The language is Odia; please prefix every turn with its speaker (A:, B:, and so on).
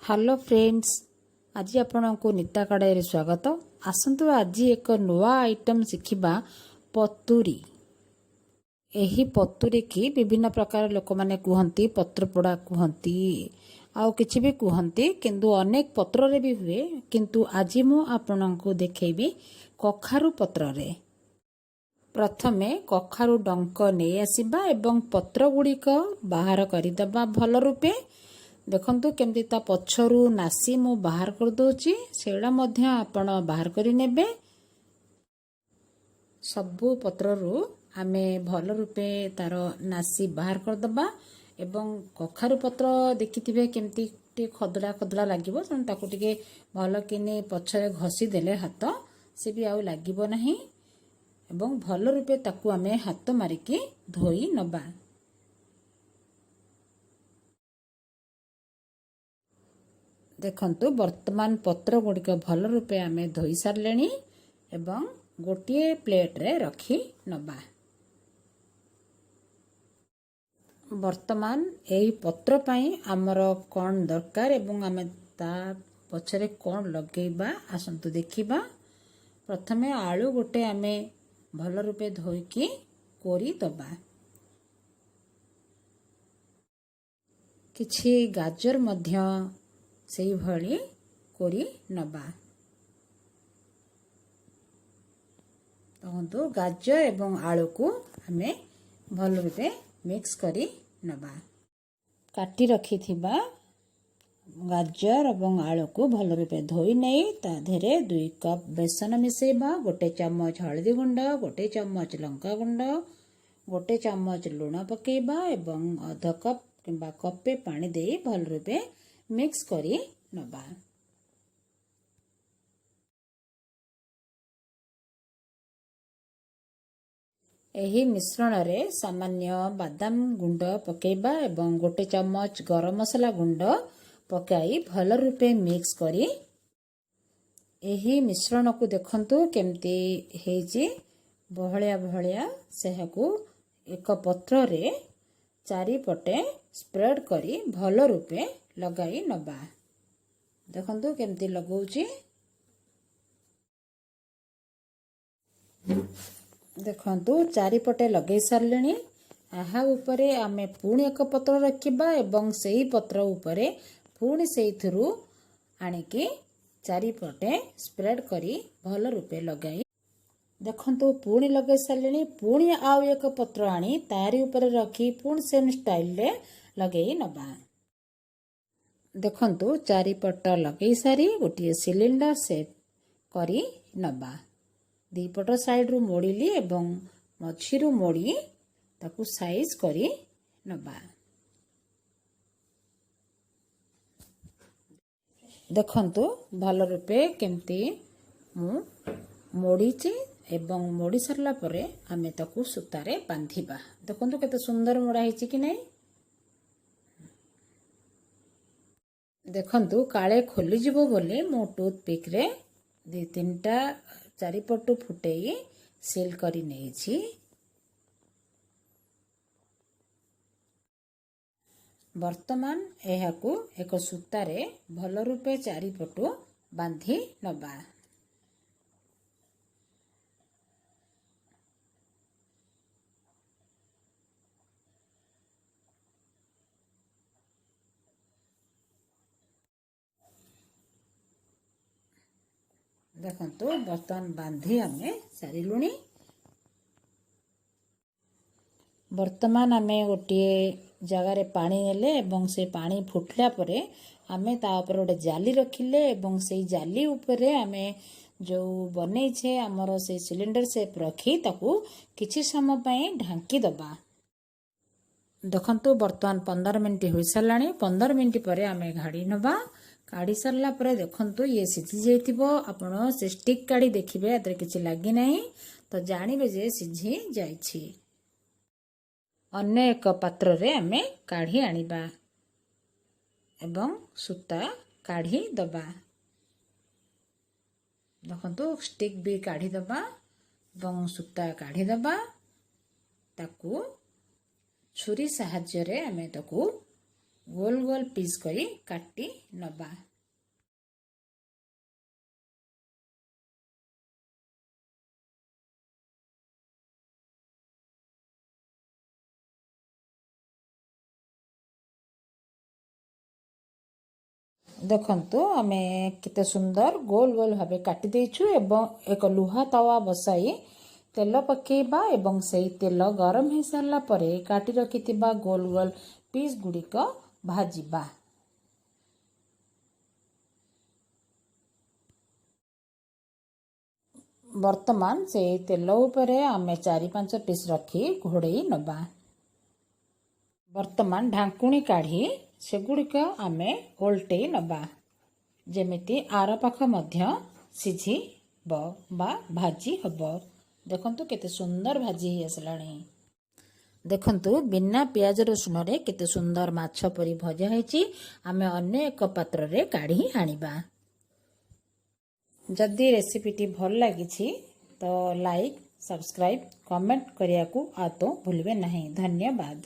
A: ହ୍ୟାଲୋ ଫ୍ରେଣ୍ଡସ୍, ଆଜି ଆପଣଙ୍କୁ ନୀତା କଡ଼ାଇରେ ସ୍ୱାଗତ। ଆସନ୍ତୁ ଆଜି ଏକ ନୂଆ ଆଇଟମ୍ ଶିଖିବା, ପତୁରି। ଏହି ପତୁରିକି ବିଭିନ୍ନ ପ୍ରକାର ଲୋକମାନେ କୁହନ୍ତି, ପତ୍ରପୋଡ଼ା କୁହନ୍ତି, ଆଉ କିଛି ବି କୁହନ୍ତି, କିନ୍ତୁ ଅନେକ ପତ୍ରରେ ବି ହୁଏ। କିନ୍ତୁ ଆଜି ମୁଁ ଆପଣଙ୍କୁ ଦେଖେଇବି କଖାରୁ ପତ୍ରରେ। ପ୍ରଥମେ କଖାରୁ ଡଙ୍କ ନେଇ ଆସିବା ଏବଂ ପତ୍ର ଗୁଡ଼ିକ ବାହାର କରିଦେବା ଭଲ ରୂପେ। ଦେଖନ୍ତୁ କେମିତି ତା ପଛରୁ ନାସି ମୁଁ ବାହାର କରିଦେଉଛି, ସେଇଟା ମଧ୍ୟ ଆପଣ ବାହାର କରି ନେବେ। ସବୁ ପତ୍ରରୁ ଆମେ ଭଲ ରୂପେ ତାର ନାସି ବାହାର କରିଦେବା ଏବଂ କଖାରୁ ପତ୍ର ଦେଖିଥିବେ କେମିତି ଟିକେ ଖଦଡ଼ା ଖଦଡ଼ା ଲାଗିବ, ତେଣୁ ତାକୁ ଟିକେ ଭଲ କିନି ପଛରେ ଘଷି ଦେଲେ ହାତ ସେ ବି ଆଉ ଲାଗିବ ନାହିଁ ଏବଂ ଭଲ ରୂପେ ତାକୁ ଆମେ ହାତ ମାରିକି ଧୋଇ ନେବା। ଦେଖନ୍ତୁ, ବର୍ତ୍ତମାନ ପତ୍ର ଗୁଡ଼ିକ ଭଲ ରୂପେ ଆମେ ଧୋଇ ସାରିଲେଣି ଏବଂ ଗୋଟିଏ ପ୍ଲେଟ୍ରେ ରଖି ନେବା। ବର୍ତ୍ତମାନ ଏହି ପତ୍ର ପାଇଁ ଆମର କ'ଣ ଦରକାର ଏବଂ ଆମେ ତା ପଛରେ କ'ଣ ଲଗେଇବା, ଆସନ୍ତୁ ଦେଖିବା। ପ୍ରଥମେ ଆଳୁ ଗୋଟେ ଆମେ ଭଲ ରୂପେ ଧୋଇକି କୋରିଦେବା। କିଛି ଗାଜର ମଧ୍ୟ ସେଇଭଳି କୋରି ନେବା। ଦେଖନ୍ତୁ, ଗାଜର ଏବଂ ଆଳୁକୁ ଆମେ ଭଲ ରୂପେ ମିକ୍ସ କରି ନେବା। କାଟି ରଖିଥିବା ଗାଜର ଏବଂ ଆଳୁକୁ ଭଲ ରୂପେ ଧୋଇ ନେଇ ତା ଦେହରେ 2 କପ୍ ବେସନ ମିଶାଇବା, 1 ଚାମଚ ହଳଦୀ ଗୁଣ୍ଡ, 1 ଚାମଚ ଲଙ୍କା ଗୁଣ୍ଡ, 1 ଚାମଚ ଲୁଣ ପକାଇବା ଏବଂ ଅଧ କପ୍ କିମ୍ବା କପେ ପାଣି ଦେଇ ଭଲ ରୂପେ ମିକ୍ସ କରି ନେବା। ଏହି ମିଶ୍ରଣରେ ସାମାନ୍ୟ ବାଦାମ ଗୁଣ୍ଡ ପକାଇବା ଏବଂ 1 ଚାମଚ ଗରମ ମସଲା ଗୁଣ୍ଡ ପକାଇ ଭଲ ରୂପେ ମିକ୍ସ କରି ଏହି ମିଶ୍ରଣକୁ ଦେଖନ୍ତୁ କେମିତି ହେଇଛି, ବହଳିଆ ବହଳିଆ। ସେହାକୁ ଏକ ପତ୍ରରେ ଚାରିପଟେ ସ୍ପ୍ରେଡ୍ କରି ଭଲ ରୂପେ ଲଗାଇ ନେବା। ଦେଖନ୍ତୁ କେମିତି ଲଗାଉଛି। ଦେଖନ୍ତୁ, ଚାରିପଟେ ଲଗାଇ ସାରିଲେଣି। ଏହା ଉପରେ ଆମେ ପୁଣି ଏକ ପତ୍ର ରଖିବା ଏବଂ ସେଇ ପତ୍ର ଉପରେ ପୁଣି ସେଇଥିରୁ ଆଣିକି ଚାରିପଟେ ସ୍ପ୍ରେଡ୍ କରି ଭଲ ରୂପେ ଲଗାଇ, ଦେଖନ୍ତୁ, ପୁଣି ଲଗାଇ ସାରିଲେଣି। ପୁଣି ଆଉ ଏକ ପତ୍ର ଆଣି ତାରି ଉପରେ ରଖି ପୁଣି ସେମ୍ ଷ୍ଟାଇଲରେ ଲଗାଇ ନେବା। ଦେଖନ୍ତୁ, ଚାରିପଟ ଲଗାଇ ସାରି ଗୋଟିଏ ସିଲିଣ୍ଡର ସେପ୍ କରି ନେବା। ଦୁଇପଟ ସାଇଡ଼ରୁ ମୋଡ଼ିଲି ଏବଂ ମଝିରୁ ମୋଡ଼ି ତାକୁ ସାଇଜ୍ କରି ନେବା। ଦେଖନ୍ତୁ ଭଲ ରୂପେ କେମିତି ମୁଁ ମୋଡ଼ିଛି ଏବଂ ମୋଡ଼ି ସାରିଲା ପରେ ଆମେ ତାକୁ ସୂତାରେ ବାନ୍ଧିବା। ଦେଖନ୍ତୁ କେତେ ସୁନ୍ଦର ମୋଡ଼ା ହେଇଛି କି ନାହିଁ। ଦେଖନ୍ତୁ, କାଳେ ଖୋଲିଯିବ ବୋଲି ମୁଁ ଟୁଥପିକ୍ରେ 2 3ଟା ଚାରିପଟୁ ଫୁଟେଇ ସିଲ୍ କରି ନେଇଛି। ବର୍ତ୍ତମାନ ଏହାକୁ ଏକ ସୂତାରେ ଭଲ ରୂପେ ଚାରିପଟୁ ବାନ୍ଧି ନେବା। ଦେଖନ୍ତୁ, ବର୍ତ୍ତମାନ ବାନ୍ଧି ଆମେ ସାରିଲୁଣି। ବର୍ତ୍ତମାନ ଆମେ ଗୋଟିଏ ଜାଗାରେ ପାଣି ନେଲେ ଏବଂ ସେ ପାଣି ଫୁଟିଲା ପରେ ଆମେ ତା ଉପରେ ଗୋଟେ ଜାଲି ରଖିଲେ ଏବଂ ସେଇ ଜାଲି ଉପରେ ଆମେ ଯେଉଁ ବନେଇଛେ ଆମର ସେଇ ସିଲିଣ୍ଡର ସେପ୍ ରଖି ତାକୁ କିଛି ସମୟ ପାଇଁ ଢାଙ୍କି ଦେବା। ଦେଖନ୍ତୁ, ବର୍ତ୍ତମାନ 15 ମିନିଟ୍ ହୋଇସାରିଲାଣି। 15 ମିନିଟ୍ ପରେ ଆମେ କାଢ଼ି ନେବା। କାଢ଼ି ସାରିଲା ପରେ ଦେଖନ୍ତୁ, ଇଏ ସିଝି ଯାଇଥିବ। ଆପଣ ସେ ଷ୍ଟିକ୍ କାଢ଼ି ଦେଖିବେ, ଏଥିରେ କିଛି ଲାଗିନାହିଁ, ତ ଜାଣିବେ ଯେ ସିଝି ଯାଇଛି। ଅନ୍ୟ ଏକ ପାତ୍ରରେ ଆମେ କାଢ଼ି ଆଣିବା ଏବଂ ସୂତା କାଢ଼ି ଦେବା। ଦେଖନ୍ତୁ, ଷ୍ଟିକ୍ ବି କାଢ଼ିଦେବା ଏବଂ ସୂତା କାଢ଼ିଦେବା। ତାକୁ ଛୁରୀ ସାହାଯ୍ୟରେ ଆମେ ତାକୁ ଗୋଲ ଗୋଲ ପିସ୍ କରି କାଟି ନେବା। ଦେଖନ୍ତୁ, ଆମେ କେତେ ସୁନ୍ଦର ଗୋଲ ଗୋଲ ଭାବେ କାଟି ଦେଇଛୁ ଏବଂ ଏକ ଲୁହା ତାୱା ବସାଇ ତେଲ ପକାଇବା ଏବଂ ସେଇ ତେଲ ଗରମ ହେଇସାରିଲା ପରେ କାଟି ରଖିଥିବା ଗୋଲ ଗୋଲ ପିସ୍ ଗୁଡ଼ିକ ଭାଜିବା। ବର୍ତ୍ତମାନ ସେଇ ତେଲ ଉପରେ ଆମେ 4-5 ପିସ୍ ରଖି ଘୋଡ଼େଇ ନେବା। ବର୍ତ୍ତମାନ ଢାଙ୍କୁଣୀ କାଢ଼ି ସେଗୁଡ଼ିକ ଆମେ ଓଲଟେଇ ନେବା, ଯେମିତି ଆର ପାଖ ମଧ୍ୟ ସିଝିବ ବା ଭାଜି ହେବ। ଦେଖନ୍ତୁ, କେତେ ସୁନ୍ଦର ଭାଜି ହେଇ ଆସିଲାଣି। ଦେଖନ୍ତୁ, ବିନା ପିଆଜ ରସୁଣରେ କେତେ ସୁନ୍ଦର ମାଛ ପରି ଭଜା ହେଇଛି। ଆମେ ଅନ୍ୟ ଏକ ପାତ୍ରରେ କାଢ଼ି ଆଣିବା। ଯଦି ରେସିପିଟି ଭଲ ଲାଗିଛି ତ ଲାଇକ୍, ସବସ୍କ୍ରାଇବ୍, କମେଣ୍ଟ କରିବାକୁ ଆଦୌ ଭୁଲିବେ ନାହିଁ। ଧନ୍ୟବାଦ।